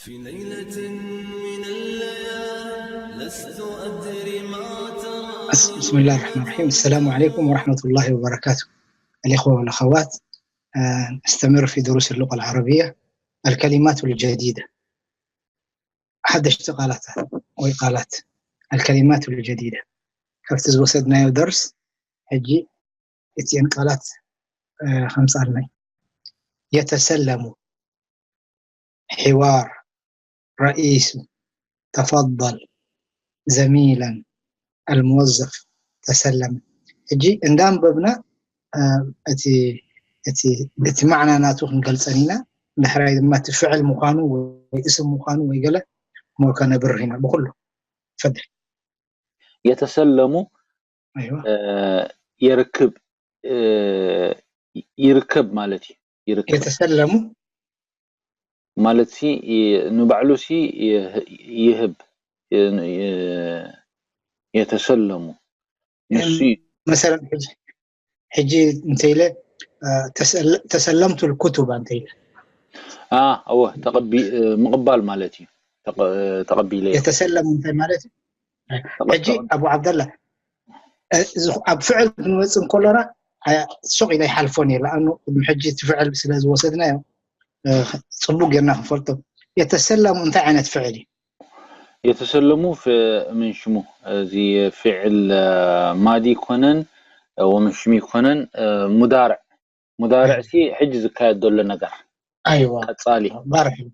في ليلة من الليالي لست أدري ما ترى بسم الله الرحمن الرحيم. السلام عليكم ورحمة الله وبركاته. الإخوة والأخوات، آه، نستمر في دروس اللغة العربية. الكلمات الجديدة. ሓደሽቲ ቃላት ወይ ቃላት። الكلمات الجديدة. ካብቲ ዝወሰድናዮ ደርስ ሕጂ እቲአን ቃላት፣ እ፣ ከምጻልና። يتسلم، حوار، رئيس، تفضل، زميلا، الموظف، تسلم። ሕጂ እንዳንበብና፣ እ፣ እቲ እቲ እቲ ማዕና ናቱ ክንገልጸን ኢና። ዳሕራይ ድማ እቲ ፍዕል ምዃኑ ወይ እስም ምዃኑ ወይ ገለ ሞር ከነብርህ ኢና ብኩሉ። ፈድል። የተሰለሙ ኣይዋ። እ፣ የርክብ እ፣ ይርከብ ማለት እዩ። ይርከብ የተሰለሙ ማለት ሲ ይ- ንባዕሉ ሲ ይህ- ይህብ ይ- ይ- የተሰለሙ ንሱ እዩ። መሰለን ሕጂ ሕጂ እንተኢለ፣ እ፣ ተሰለ- ተሰለምቱ ልኩቱባ እንተኢለ አ እወ ተቐቢ እ፣ ምቕባል ማለት እዩ። ተቐ- ተቐቢለ እየ። የተሰለሙ እንታይ ማለት እዩ? ሕጂ ኣቡ ዓብደላ፣ እ፣ እዚ ኣብ ፍዕል ክንመጽእ እንከሎና፣ እ፣ ሱቕ ኢለ ይሓልፎን እየ። ለኣኑ ቅድሚ ሕጂ እቲ ፍዕል ስለ ዝወሰድናዮ፣ እ፣ ጽቡቅ ጌርና ክንፈልጦ። የተሰለሙ እንታይ ዓይነት ፍዕል እዩ? የተሰለሙ ፍ- ምን ሽሙ እዚ ፍዕል እ፣ ማዲ ይኮነን እ፣ ወምን ሽሙ ይኮነን እ፣ ሙዳርዕ ሙዳርዕ ሲ ሕጂ ዝካየድ ዘሎ ነገር ኣይዋ ቀጻሊ ባርሕ እዩ።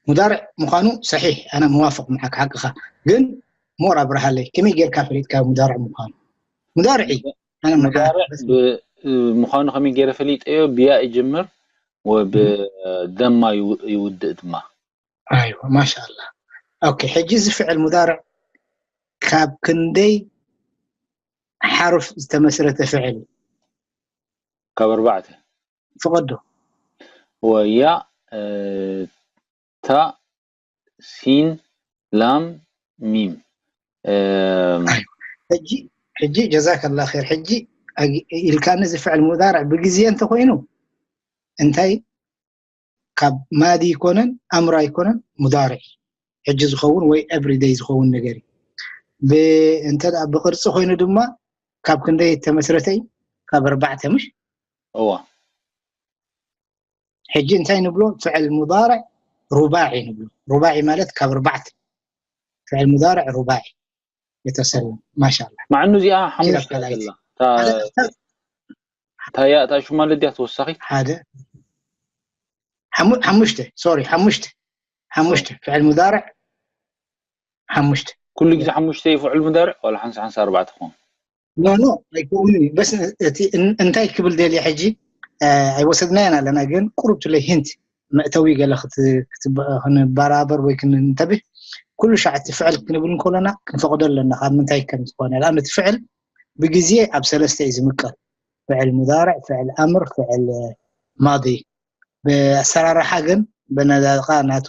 ሙዳርዕ ምዃኑ ሰሒሕ፣ ኣነ መዋፍቕ ምሓክ ሓቅኻ። ግን ሞር ኣብርሃለይ፣ ከመይ ጌርካ ፈሊጥካ ሙዳርዕ ምዃኑ? ሙዳርዕ እዩ። ኣነ ምሓክ ሙዳርዕ ብ- እ፣ ምዃኑ ከመይ ገይረ ፈሊጠዮ? ብያ ይጅምር ወብደማ ይው- ይውድእ ድማ። ኣይዋ ማሻኣላ። ኦኬ፣ ሕጂ እዚ ፍዕል ሙዳርዕ ካብ ክንደይ ሓሩፍ ዝተመስረተ ፍዕል እዩ? ካብ ኣርባዕተ ፍቐዶ ወያ እ፣ ታ ሲን ላም ሚም እ፣ ሕጂ ሕጂ ጀዛከላ ኸይር። ሕጂ ኣግ- ኢልካኒ፣ እዚ ፍዕል ሙዳርዕ ብግዜ እንተኮይኑ እንታይ ካብ ማዲ ይኮነን ኣምር ኣይኮነን፣ ሙዳርዕ ሕጂ ዝኸውን ወይ ኤቭሪደይ ዝኸውን ነገር እዩ። ብ- እንተ ደኣ ብቅርጺ ኮይኑ ድማ ካብ ክንደይ ተመስረተ እዩ? ካብ ኣርባዕተ ምሽ? እዋ ሕጂ እንታይ ንብሎ? ፍዕል ሙዳርዕ ሩባዒ ንብሎ። ሩባዒ ማለት ካብ ኣርባዕተ። ፍዕል ሙዳርዕ ሩባዒ የተሰለም። ማሻላ። ማዕኑ እዚኣ ሓሙሽተ ኪታብ ዘላ እታ ያእታ ሽማ ለድያ ተወሳኺ ሓደ ሓሙ- ሓሙሽተ ሶሪ ሓሙሽተ ሓሙሽተ ፍዕል ሙዳርዕ ሓሙሽተ ኩሉ ግዜ ሓሙሽተ እዩ ፍዕል ሙዳርዕ ዋላ ሓንሳ ሓንሳ ኣርባዕተ ክኸውን ኖ ኖ ኣይከውን እዩ። በስ እቲ እን- እንታይ ክብል ደልየ ሕጂ እ፣ ኣይወሰድናዮን ኣለና፣ ግን ቁሩብ ትለይ ሂንት መእተዊ ገለ ክት- ክትበ- ክንበራበር ወይ ክንንተብህ ኩሉ ሻዕ እቲ ፍዕል ክንብል እንከሎና ክንፈቕዶ ኣለና ካብ ምንታይ ከም ዝኾነ። ንኣብነት ፍዕል ብግዜ ኣብ ሰለስተ እዩ ዝምቀል። ፍዕል ሙዳርዕ፣ ፍዕል ኣምር፣ ፍዕል ማዲ። ብኣሰራርሓ ግን ብነዳቃ ናቱ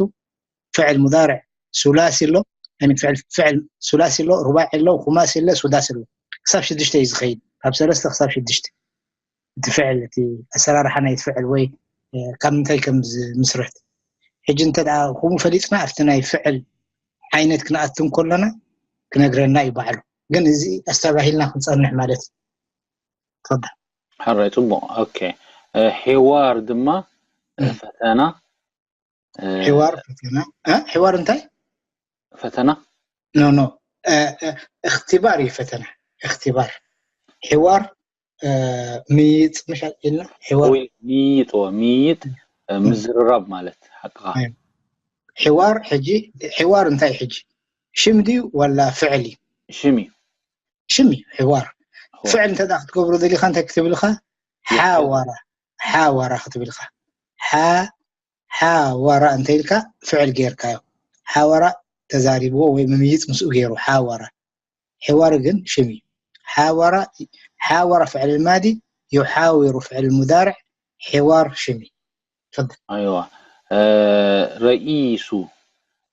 ፍዕል ሙዳርዕ ሱላሲ ኣሎ፣ ያኒ ፍዕል ፍዕል ሱላሲ ኣሎ፣ ሩባዒ ኣሎ፣ ኩማሲ ኣሎ፣ ሱዳሲ ኣሎ። ክሳብ ሽዱሽተ እዩ ዝኸይድ፣ ካብ ሰለስተ ክሳብ ሽዱሽተ። እቲ ፍዕል እቲ ኣሰራርሓ ናይ ፍዕል ወይ እ፣ ካብ ምንታይ ከም ዝምስረት። ሕጂ እንተ ደኣ ከምኡ ፈሊጥና ኣብቲ ናይ ፍዕል ዓይነት ክንኣቱ እንከሎና ክነግረና እዩ ባዕሉ። ግን እዚ ኣስተባሂልና ክንጸንሕ ማለት እዩ። ተፈضل። ሕራይ ጽቡቕ። ኦኬ እ፣ ሒዋር ድማ እ፣ እም። ፈተና እ፣ ሒዋር ፈተና እ፣ ሒዋር እንታይ? ፈተና ኖ ኖ እ፣ እ፣ እክትባር እዩ ፈተና። እክትባር ሒዋር እ፣ ምይይጥ ምሽ ኢልና ሒዋር ወይ ምይይጥ ዎ ምይይጥ እ፣ ምዝርራብ ማለት ሓቅኻ ኣይ። ሒዋር ሕጂ ሒዋር እንታይ ሕጂ ሽም ድዩ ዋላ ፍዕል እዩ? ሽም እዩ። ሽም እዩ ሒዋር። ሆ። ፍዕል እንተ ደኣ ክትገብሮ ደሊኻ እንታይ ክትብልኻ? ሓዋራ ሓዋራ ክትብልኻ ሓ ሓዋራ እንተ ኢልካ ፍዕል ጌርካዮ። ሓዋራ ተዛሪብዎ ወይ ምምይጥ ምስኡ ገይሩ ሓዋራ። ሒዋር ግን ሽም እዩ። ሓዋራ ሓዋራ ፍዕል ማዲ يحاور فعل مضارع ሒዋር ሽም እዩ። ተፈضل። ኣይዋ እ፣ ረኢሱ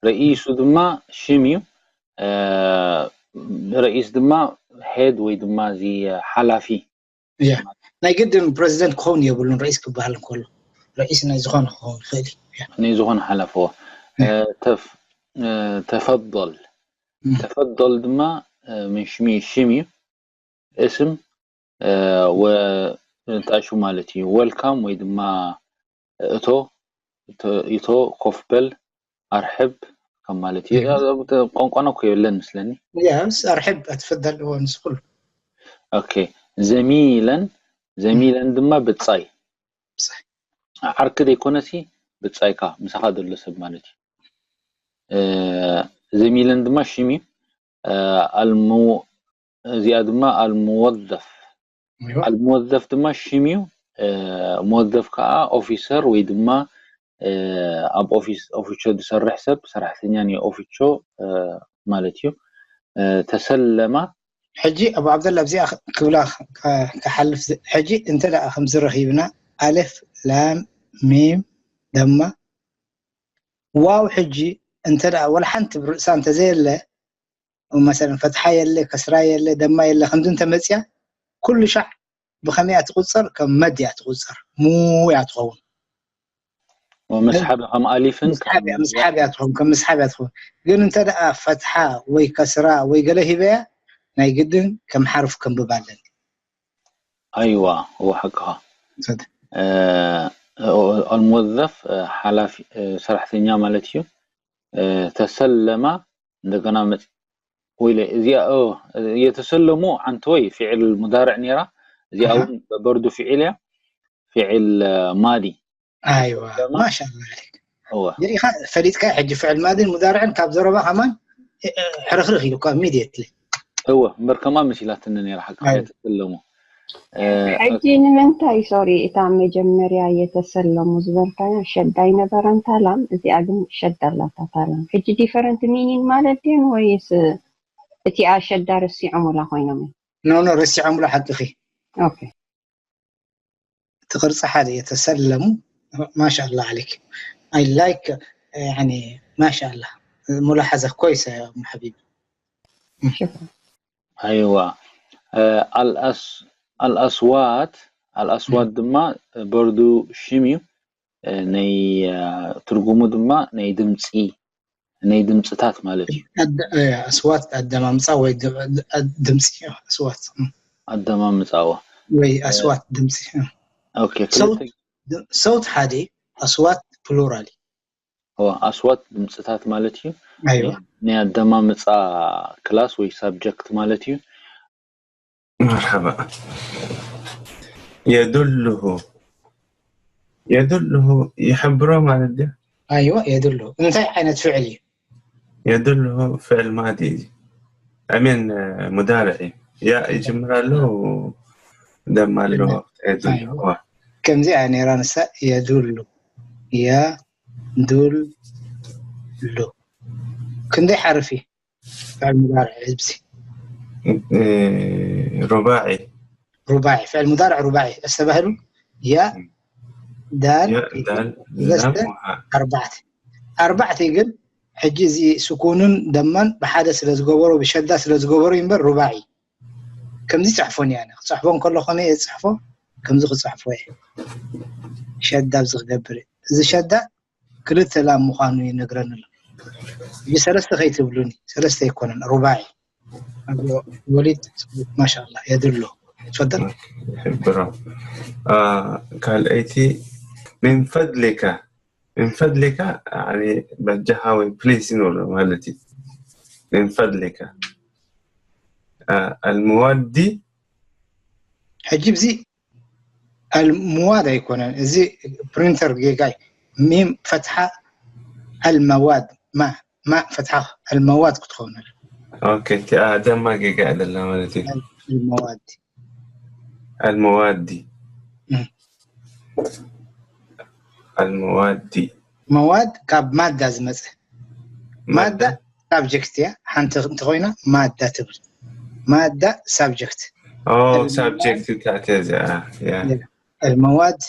ረኢሱ ድማ ሽም እዩ። እ፣ ረኢስ ድማ ሄድ ወይ ድማ እዚ ሓላፊ ያ ናይ ግድን ፕረዚደንት ክኸውን የብሉን። ረኢስ ክበሃል እንከሎ ረኢስ ናይ ዝኾነ ክኸውን ይኽእል እዩ። ያ። ናይ ዝኾነ ሓላፍዎ ተፈضል ተፈضል ድማ ምን ሽሚ ሽም እዩ። እስም ወጣሹ ማለት እዩ። ወልካም ወይ ድማ እቶ እቶ ኮፍ በል ኣርሕብ ከም ማለት እዩ። ቋንቋና እኮ የለን ምስለኒ። ያስ ኣርሕብ ኣትፈደል እዎ ንስኩል ኦኬ። ዘሚለን ዘሚለን ድማ ብጻይ ዓርክ ዘይኮነሲ ብጻይካ ምሳኻ ዘሎ ሰብ ማለት እዩ። ዘሚለን ድማ ሽም እዩ። እዚኣ ድማ ኣልሙወዘፍ ኣልሙወዘፍ ድማ ሽም እዩ። ሙወዘፍ ከዓ ኦፊሰር ወይ ድማ ኣብ ኦፊስ ኦፊሾ ዝሰርሕ ሰብ ሰራሕተኛ ናይ ኦፊሾ ማለት እዩ። ተሰለማ ሕጂ ኣቡ ዓብደላ ኣብዚኣ ክብላ ክሓልፍ ሕጂ እንተ ደኣ ከምዚ ረኺብና ኣሌፍ ላም ሚም ደማ ዋው ሕጂ እንተ ደኣ ወላ ሓንቲ ብርእሳ እንተዘየለ መሰለን ፈትሓ የለ ከስራ የለ ደማ የለ ከምዚ እንተመፅያ ኩሉ ሻዕ ብኸመይ እያ ትቁፀር? ከም መድ እያ ትቁፀር። ሙ እያ ትኸውን። ወመስሓብ ከም ኣሊፍን ምስሓብ እያ ምስሓብ እያ ትኸውን ከም ምስሓብ እያ ትኸውን። ግን እንተ ደኣ ፈትሓ ወይ ከስራ ወይ ገለ ሂበያ ናይ ግድን ከም ሓርፍ ከንብብ ኣለኒ። ኣይዋ እወ ሓቅኻ። ኣልሙወዘፍ ሓላፊ ሰራሕተኛ ማለት እዩ። ተሰለማ እንደገና መፅ ወይለ እዚኣ የተሰለሙ ዓንተወይ ፊዕል ሙዳርዕ ነይራ። እዚኣ እውን በርዱ ፊዕል እያ። ፊዕል ማዲ ኣይዋ ማሻላ ሪኻ ፈሊጥካ ሕጂ ፍዕል ማድን ሙዳርዕን ካብ ዘረባ ከማን ሕርክርክ ኢሉ እኳ ኢሚድየትሊ እወ እምበር ከማ መሲላትኒ ነይራ ሓቂ ተሰለሙ። ሕጂ ንምንታይ ሶሪ እታ መጀመርያ የተሰለሙ ዝበልካያ ሸዳ ኣይነበረን ታላም እዚኣ ግን ሸዳ ኣላታ ታላም ሕጂ different meaning ማለት ድየን ወይስ እቲኣ ሸዳ ረሲዖም ወላ ኮይኖም እዮም? ኖ ኖ ረሲዖም ላ ሓቅኺ። ኦኬ እቲ ቅርፂ ሓደ እየ ተሰለሙ ማሻላ ዓለይክ I like يعني ማሻላ ሙላሓዘ ኮይሰ ያ ሓቢቢ ሽክራ ኣይዋ ኣልኣስዋት ኣልኣስዋት ድማ በርዱ ሽም እዩ። ናይ ትርጉሙ ድማ ናይ ድምፂ ናይ ድምፅታት ማለት እዩ። ኣስዋት ኣደማምፃ ወይ ድምፂ ኣስዋት ኣደማምፃዋ ወይ ኣስዋት ድምፂ ኦኬ ክልተ ሰውት ሓደ ኣስዋት ፕሉራል ኣስዋት ድምፅታት ማለት እዩ። ኣይዋ ናይ ኣደማምፃ ክላስ ወይ ሳብጀክት ማለት እዩ። መርሓባ የዱልሁ የዱልሁ ይሕብሮ ማለት ድዩ? ኣይዋ የድሉ እንታይ ዓይነት ፍዕል እዩ? የዱልሁ ፍዕል ማዲ እዩ። ኣሜን ሙዳርዕ እዩ። ያ ይጅምር ኣሎ ደማ ኣሎ የዱልሁ ከምዚኣ ነይራ ንሳ የዱሉ የዱሉ ክንደይ ሓርፊ ፍዕል ሙዳርዕ ህዝብሲ ሩባዒ ሩባዒ ፍዕል ሙዳርዕ ሩባዒ ኣስተባህሉ ያ ዳል ያ ዳል ለስተ ላም ውሃ ኣርባዕተ ኣርባዕተ ግን ሕጂ እዚ ስኩንን ደማን ብሓደ ስለ ዝገበሮ ብሸዳ ስለ ዝገበሮ እዩ እምበር ሩባዒ ከምዚ ይፅሕፎን እያ ክፅሕፎ እንከሎ ከመይ እየ ዝፅሕፎ ከምዚ ክፅሕፎ እየ ሸዳ ኣብዚ ክገብር እየ። እዚ ሸዳ ክልተ ላም ምዃኑ ይነግረኒ ኣሎ። እዚ ሰለስተ ከይትብሉኒ ሰለስተ ኣይኮነን ሩባዒ ወሊድ ማሻላ የድሎ ትፈደል ይሕብሮ ካልኣይቲ ምን ፈድሊካ ምን ፈድሊካ በጃኻ ወይ ፕሊስ ይኖር ማለት እዩ ምን ፈድሊካ ኣልመዋዲ ሕጂ ብዚ ኣልምዋድ ኣይኮነን እዚ ፕሪንተር ጌጋይ ሚም ፈትሓ ኣልመዋድ ማ ማ ፈትሓ ኣልመዋድ ክትኸውን ኦኬ እቲኣ ደማ ጌጋ ደላ ማለት እዩ ኣልመዋድ ኣልመዋዲ ኣልመዋዲ መዋድ ካብ ማዳ ዝመፀ ማዳ ሳብጀክት እያ ሓንቲ እንተኮይና ማዳ ትብል ማዳ ሳብጀክት ሳብጀክት እታእተ እዚኣ المواد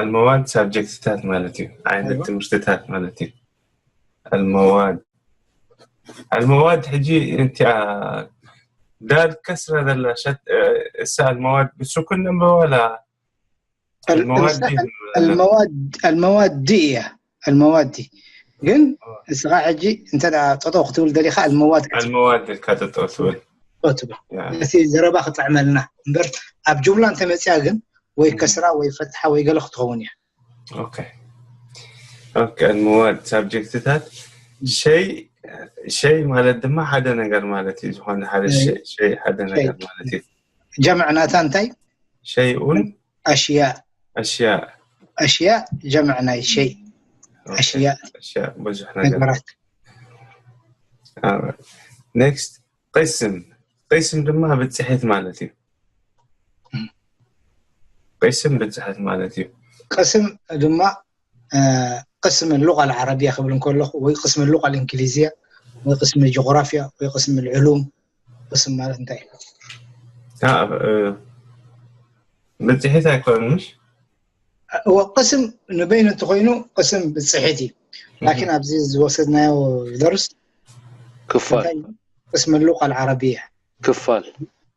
المواد ሳብጀክትታት ማለት እዩ ዓይነት ትምህርትታት ማለት እዩ المواد المواد ሕጂ እንቲኣ ዳል ከስራ ዘላ ሸት እሳ المواد ብስኩን ነንበባ ወላ المواد المواد እያ المواد ግን እስኻ ሕጂ እንተ ጠጠው ክትብል ደሊኻ ኣልመዋድ ክትብል ኣልመዋድ ኢልካ ጠጠው ትብል ትብል እቲ ዘረባ ክጥዕመልና እምበር ኣብ ጁምላ እንተመፅያ ግን ወይ ከስራ ወይ ፈትሓ ወይ ገለ ክትኸውን እያ ኦኬ ኦኬ ኣልመዋድ ሳብጀክትታት ሸይ ሸይ ማለት ድማ ሓደ ነገር ማለት እዩ ዝኾነ ሓደ ሸይ ሓደ ነገር ማለት እዩ ጀምዕ ናታ እንታይ ሸይኡን ኣሽያእ ኣሽያእ ኣሽያእ ጀምዕ ናይ ሸይ ኣሽያእ ኣሽያእ ብዙሕ ነገር ነገራት ኔክስት ቅስም ቅስም ድማ ብፅሒት ማለት እዩ ቅስም ብፅሒት ማለት እዩ ቅስም ድማ ቅስም اللغة العربية ክብል እንከለኹ ወይ ቅስም اللغة الإنجليزية ወይ ቅስም ጀغራፊያ ወይ ቅስም العلوم ቅስም ማለት እንታይ እዩ ብፅሒት ኣይኮነን ምሽ እወ ቅስም ንበይኑ እንተኮይኑ ቅስም ብፅሒት እዩ ላኪን ኣብዚ ዝወሰድናዮ ደርስ ክፋል ቅስም اللغة العربية ክፋል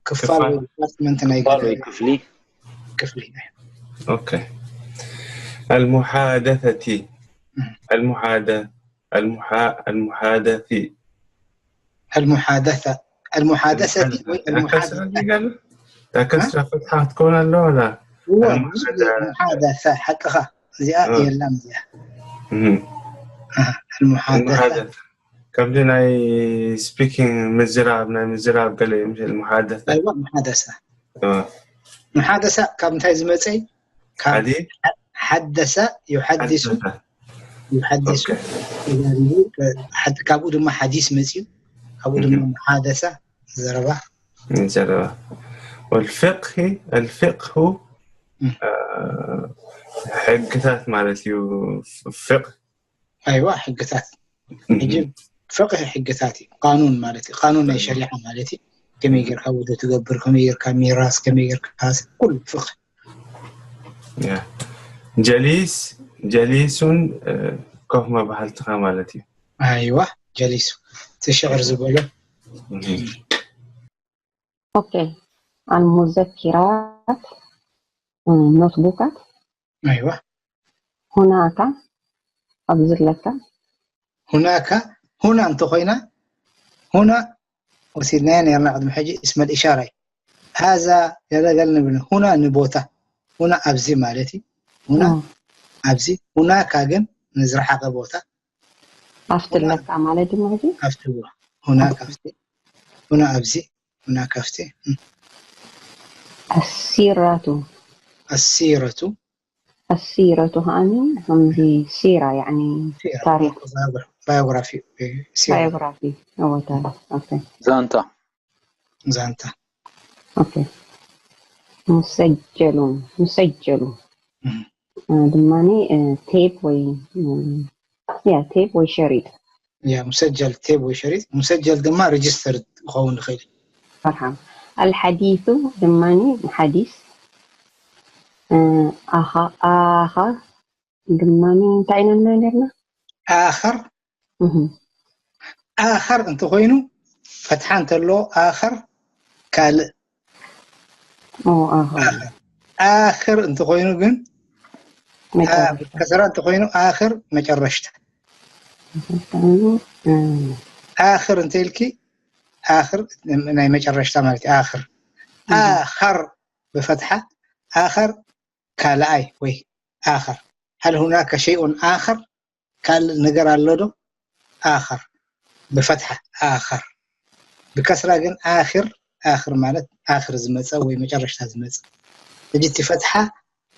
ክፋል ወይ ዲፓርትመንት ናይ ክፋል ወይ ክፍሊ ክፍሊ ኦኬ المحادثة المحادة المحا المحادثة المحادثة المحادثة ወይ المحادثة ተከስራ ፈትሓ ክትከውን ኣለዋ ላ محادثة حقኻ እዚኣ የላን እዚኣ المحادثة ከምዚ ናይ ስፒኪንግ ምዝራብ ናይ ምዝራብ ገለ እዩ ምሽ المحادثة ኣይዋ محادثة محادثة ካብ እንታይ ዝመፀ ካብ ሓዲስ حدث يحدث يحدث ተዛሪቡ ካብኡ ድማ ሓዲስ መፅዩ ካብኡ ድማ محادثة ዘረባ ዘረባ والفقه الفقه ሕግታት ማለት እዩ ፍቅ ኣይዋ ሕግታት ሕጂ ፍቅህ ሕግታት እዩ ቃኑን ማለት እዩ ቃኑን ናይ ሸሪዓ ማለት እዩ ከመይ ጌርካ ወደ ትገብር ከመይ ጌርካ ሚራስ ከመይ ጌርካ ኩሉ ፍቅህ ጀሊስ ጀሊሱን ኮፍ መባህልትኻ ማለት እዩ ኣይዋ ጀሊሱ እቲ ሽዕር ዝበሎ ኦኬ المذكرات ኖትቡካት ኣይዋ هناك ኣብዚ ኣለካ هناك هنا እንተኮይና هنا ወሲድናያ ነርና ቅድሚ ሕጂ اسم الإشارة እዩ هذا ገለገል ንብል هنا ንቦታ هنا ኣብዚ ማለት እዩ هنا ኣብዚ هناك ግን ንዝረሓቀ ቦታ ኣብቲ ኣለካ ማለት ድማ ሕጂ ኣብቲ هناك ኣብቲ هنا ኣብዚ هناك ኣብቲ السيرة السيرة السيرة هاني همزي سيرة يعني تاريخ biography biography هو تاريخ اوكي ዛንታ ዛንታ اوكي مسجل مسجل ድማኒ ቴፕ ወይ ያ ቴፕ ወይ ሸሪጥ ያ مسجل ቴፕ ወይ ሸሪጥ مسجل ድማ ريجستر ክኸውን ይኽእል مرحبا الحديث ድማኒ ሓዲስ ኣኻ ኣኻ ድማኒ እንታይ ኢና ንብል ነርና ኣኸር ኣኸር እንተኮይኑ ፈትሓ እንተሎ ኣኸር ካልእ ኣኸር እንተኮይኑ ግን ከስራ እንተኮይኑ ኣክር መጨረሽታ ኣክር እንተኢልኪ ኣክር ናይ መጨረሽታ ማለት እዩ ኣክር ኣኸር ብፈትሓ ኣኸር ካልኣይ ወይ ኣኸር هل هناك شيء آخر ካልእ ነገር ኣሎ ዶ ኣኸር ብፈትሓ ኣኸር ብከስራ ግን ኣክር ኣክር ማለት ኣክር ዝመፀ ወይ መጨረሽታ ዝመፀ ሕጂ እቲ ፈትሓ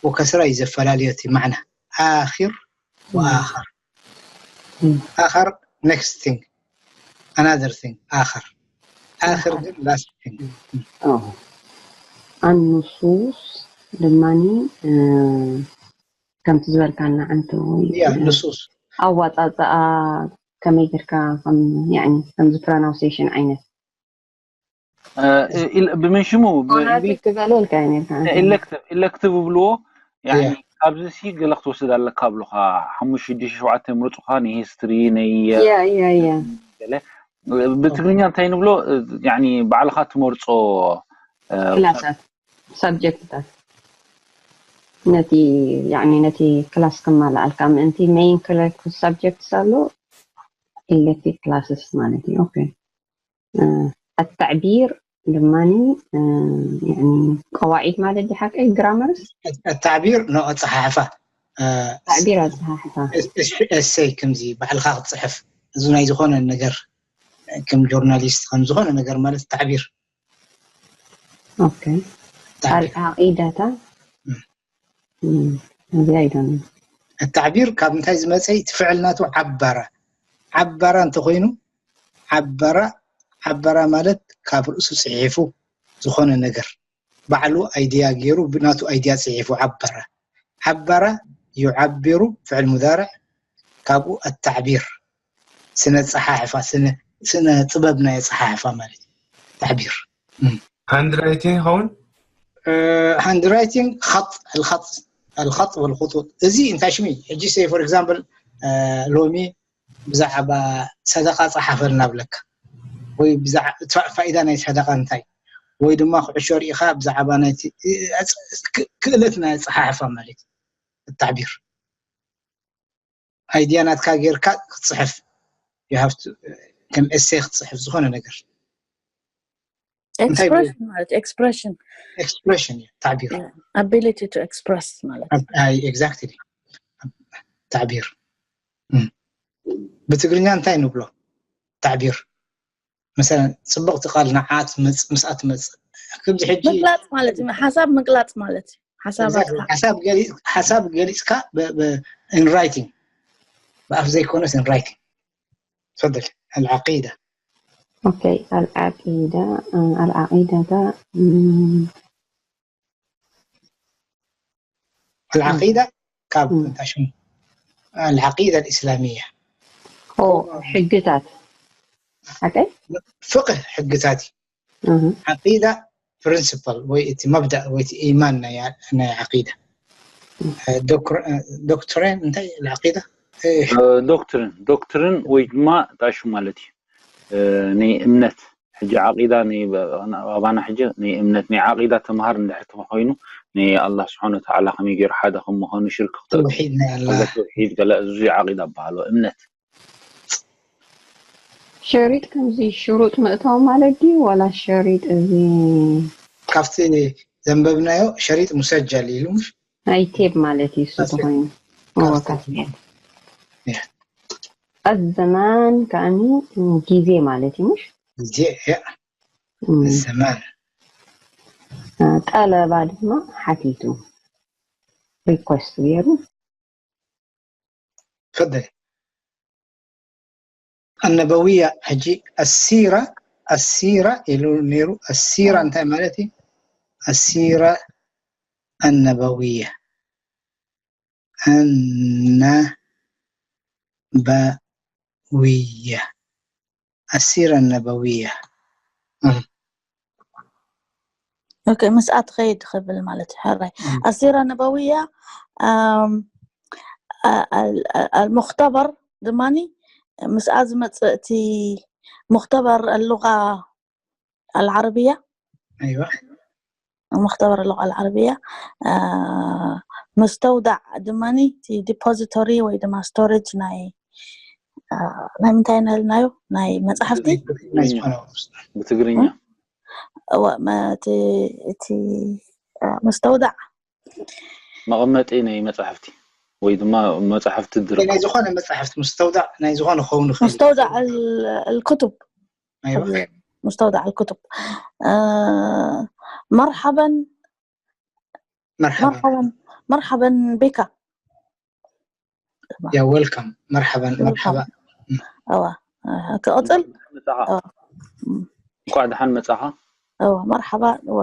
ወከስራ እዩ ዘፈላልዮ እቲ ማዕና ኣኪር ወኣኸር ኣኸር next thing another thing ኣኸር ኣክር ግን last thing ኣንሱስ ድማኒ ከምቲ ዝበልካና ዓንተ ያ ንሱስ ኣዋፃፅኣ ከመይ ጌርካ ከም ከምዚ pronunciation ዓይነት ብምን ሽሙ ክበለልካ ነርካ ኢሌክቲቭ ብልዎ ኣብዚ ሲ ገለ ክትወስድ ኣለካ ብሉካ ሓሙሽተ ሽዱሽተ ሸውዓተ ምርፁካ ንሂስትሪ ነይ ያ ያ ያ ብትግርኛ እንታይ ንብሎ ባዕልካ ትመርፆ ክላሳት ሳብጀክትታት ነቲ يعني ነቲ class ከማልኣልካ ምእንቲ main subject ኣሎ elective classes ማለት እዩ okay التعبير ድማ يعني ቀዋዒድ ማለት ድዩ ሓቀይ grammars التعبير ነው ኣጸሓሕፋ تعبير ኣጸሓሕፋ essay ከምዚ ባዕልኻ ክትጽሕፍ እዚ ናይ ዝኾነ ነገር ከም journalist ከም ዝኾነ ነገር ማለት تعبير okay العقيدة እዚኣ ኣይዶን التعبير ካብ እንታይ ዝመጸ እቲ ፍዕል ናቱ ዓበረ ዓበረ እንተኮይኑ ዓበረ ዓበረ ማለት ካብ ርእሱ ጽሒፉ ዝኾነ ነገር ባዕሉ idea ገይሩ ብናቱ idea ጽሒፉ ዓበረ ዓበረ يعبر ፍዕል مضارع ካብኡ التعبير ስነ ጸሓሕፋ ስነ ስነ ጥበብ ናይ ጸሓሕፋ ማለት እዩ تعبير handwriting ይኸውን handwriting خط الخط الخط والخطوط እዚ እንታይ ሽሚ ሕጂ say for example ሎሚ ብዛዕባ ሰደቃ ጸሓፈልና ብለካ ወይ ብዛዕባ ፋይዳ ናይ ሰደቃ እንታይ ወይ ድማ ኩዕሾ ርኢኻ ብዛዕባ ናይ ክእለት ናይ ጸሓሕፋ ማለት التعبير idea ናትካ ጌርካ ክትጽሕፍ ከም essay ክትጽሕፍ ዝኾነ ነገር expression ማለት expression expression እዩ تعبير ability to express ማለት exactly تعبير ብትግርኛ እንታይ ንብሎ تعبير مثلا ጽብቕቲ ቃል ንዓ ትመጽእ ምስኣ ትመጽእ ከምዚ ሕጂ ምግላጽ ማለት እዩ ሓሳብ ምግላጽ ማለት እዩ ሓሳባት ሓሳብ ገሊጽ ሓሳብ ገሊጽካ in writing ብኣፍ ዘይኮነስ in writing تفضل العقيدة okay العقيدة العقيدة العقيدة ካብ እንታይ ሽሙ العقيدة الإسلامية ሕግታት ሓቀይ ፍቅህ ሕግታት እዩ عقيدة principle ወይ እቲ መብዳእ ወይ እቲ ኢማን ናይ ናይ عقيدة doctrine እንታይ العقيدة doctrine doctrine ወይ ድማ እንታይ ሽሙ ማለት እዩ ናይ እምነት ሕጂ ዓቂዳ ኣባና ሕጂ ናይ እምነት ናይ ዓቂዳ ተምሃር እንድሕር ተኮይኑ ናይ ኣላህ ስብሓን ወተዓላ ከመይ ገይሩ ሓደ ከም ምዃኑ ሽርክ ተውሒድ ናይ ኣላህ ተውሒድ ገለ እዚ ዓቂዳ በሃሎ እምነት ሸሪጥ ከምዚ ሽሩጥ ምእታው ማለት ድዩ ዋላ ሸሪጥ እዚ ካብቲ ዘንበብናዮ ሸሪጥ ሙሰጀል ኢሉ ኣይቴብ ማለት እዩ እሱ ተኮይኑ ኣዘማን ከዓኒ ግዜ ማለት እዩ ምሽ ግዜ ያ ዘማን ጠለባ ድማ ሓቲቱ ሪኮስት ገይሩ ፈደ النبوية ሕጂ السيرة السيرة ኢሉ ነይሩ السيرة እንታይ ማለት እዩ السيرة النبوية النبوية السيرة النبوية ኦኬ ምስኣ ትኸይድ ክብል ማለት እዩ ሕራይ ኣሲራ ነበውያ المختبر ድማኒ ምስኣ ዝመፅእ እቲ مختبر اللغة العربية أيوة مختبر اللغة العربية مستودع ድማኒ እቲ depository ወይ ድማ storage ናይ ናይ ምንታይ ነልናዮ ናይ መፅሓፍቲ ብትግርኛ እቲ መስተውዳዕ መቐመጢ ናይ መፅሓፍቲ ወይ ድማ መፅሓፍቲ ድረ ናይ ዝኾነ መፅሓፍቲ مستودع ናይ ዝኾነ ክኸውን ይኽእል مستودع الكتب أيوة مستودع الكتب مرحبا مرحبا مرحبا مرحبا بك يا welcome مرحبا مرحبا እዋ ክቕፅል እንኳዕ ደሓን መፃኻ እዋ መርሓባ እዋ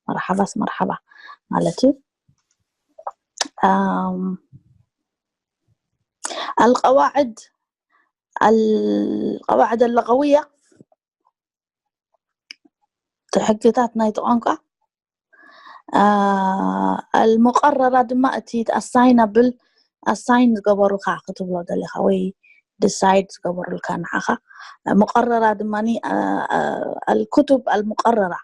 መርሓባስ መርሓባ ማለት እዩ القواعد القواعد اللغوية ሕግታት ናይቲ ቋንቋ المقررة ድማ እቲ ኣሳይን ኣብል ኣሳይን ዝገበሩካ ክትብሎ ደሊኻ ወይ ዲሳይድ ዝገበሩልካ ንዓኻ مقررة ድማ الكتب المقررة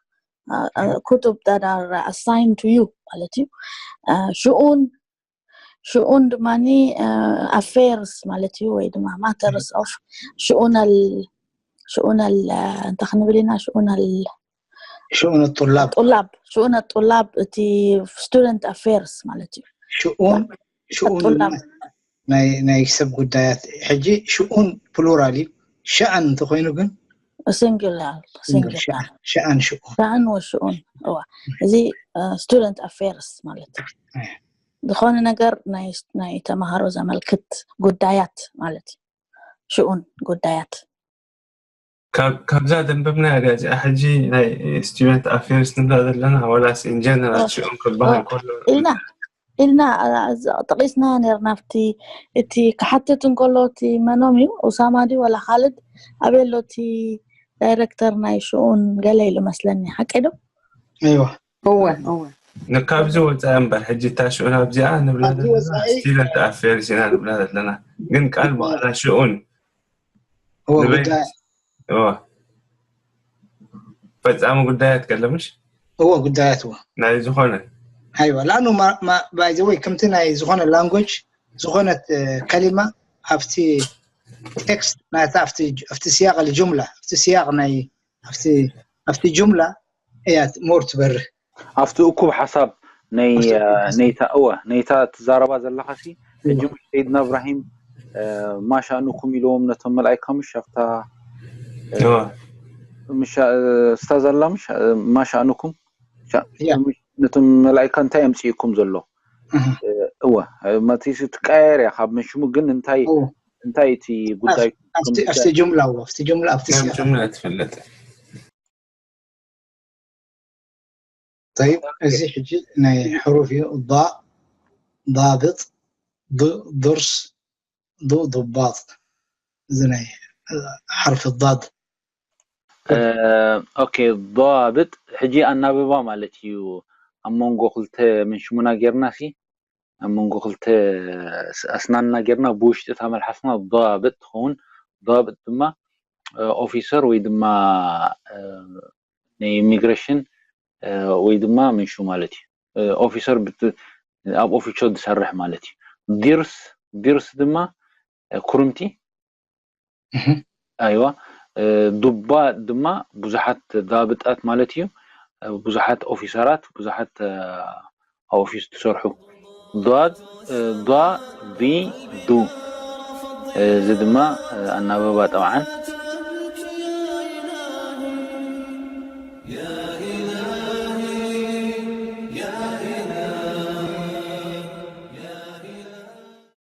كتب that are assigned to you ማለት እዩ። ሽኡን ሽኡን ድማ affairs ማለት እዩ፣ ወይ ድማ matters of ሽኡን ሽኡን እንታይ ክንብል ኢና? ሽኡን ሽኡን ጡላብ ጡላብ ሽኡን ጡላብ እቲ student affairs ማለት እዩ። ሽኡን ሽኡን ጡላብ ናይ ናይ ሰብ ጉዳያት። ሕጂ ሽኡን ፕሉራል እዩ። ሸኣን እንተኮይኑ ግን ሲንጉላር ሲንጉላር ሸኣን ሽኡን ሸኣን ወሽኡን። እዋ እዚ student affairs ማለት እዩ። ዝኾነ ነገር ናይ ናይ ተማሃሮ ዘመልክት ጉዳያት ማለት እዩ። ሽኡን ጉዳያት ካብዛ ደንበብና እያ እዚኣ። ሕጂ ናይ student affairs ንብላ ዘለና፣ ዋላስ in general ሽኡን ክበሃል ከሎ ኢልና ኢልና ጠቂስና ነርና። ኣብቲ እቲ ክሓትት እንከሎ እቲ መኖም እዩ፣ ኡሳማ ድዩ ወላ ካልድ ኣበይ ኣሎ እቲ ዳይረክተር ናይ ሽኡን ገለ ኢሉ መስለኒ። ሓቂ ዶ? እዋ እወ እወ ንካብዚ ወፃኢ እምበር፣ ሕጂ እታ ሽኡን ኣብዚኣ ንብላ ዘለና student affairs ኢና ንብላ ዘለና። ግን ቃል በኋላ ሽኡን እወ ንበይ- ጉዳይ እወ ፈፃሚ ጉዳያት ከለምሽ እወ ጉዳያት እወ ናይ ዝኾነ ኣይዋ ላኑ ባይዘወይ ከምቲ ናይ ዝኾነ ላንጎጅ ዝኾነት ከሊማ ኣብቲ ቴክስት ናይታ ኣብቲ ኣብቲ ስያቅ ልጁምላ ኣብቲ ስያቅ ናይ ኣብቲ ኣብቲ ጁምላ እያ ሞር ትበርህ። ኣብቲ እኩብ ሓሳብ ናይ ነይታ እወ ነይታ ትዛረባ ዘለኻሲ ሕጂ ሰይድና እብራሂም ማሻእንኩም ኢልዎም ነቶም መላእካ ምሽ ኣብታ እወ ምሽ ስታ ዘላ ምሽ ማሻእንኩም ያ። ነቶም መላእካ እንታይ የምፅእኩም ዘሎ እህ። እወ መቲስ ትቀያየር እያ ካብ መሽሙ ግን እንታይ እወ። እንታይ እቲ ጉዳይ ኣብቲ ኣብቲ ጁምላ እወ ኣብቲ ጁምላ ኣብቲ ካብ ስያቅ ጅምላ ትፍለጥ طيب እዚ ሕጂ ናይ ሕሩፍ እዩ ضاء ضابط ض- ضرس ض- ضباط እዚ ናይ ሓርፊ ضاد ኦኬ ضابط ሕጂ ኣናብባ ማለት እዩ ኣብ መንጎ ክልተ መንሽሙና ጌርና ሲ ኣብ መንጎ ክልተ ኣስናንና ጌርና ብውሽጢ እታ መልሓስና ضابط ትኸውን ضابط ድማ ኦፊሰር ወይ ድማ ናይ ኢሚግሬሽን ወይ ድማ ምንሹ ማለት እዩ ኦፊሰር ኣብ ኦፊሾ ዝሰርሕ ማለት እዩ ضرس ضرس ድማ ኩርምቲ እህ። ኣይዋ ضباط ድማ ብዙሓት ضابطات ማለት እዩ ብዙሓት ኦፊሰራት ብዙሓት ኣብ ኦፊስ ትሰርሑ ضاد ض ض ض እዚ ድማ ኣናበባ ጠብዓን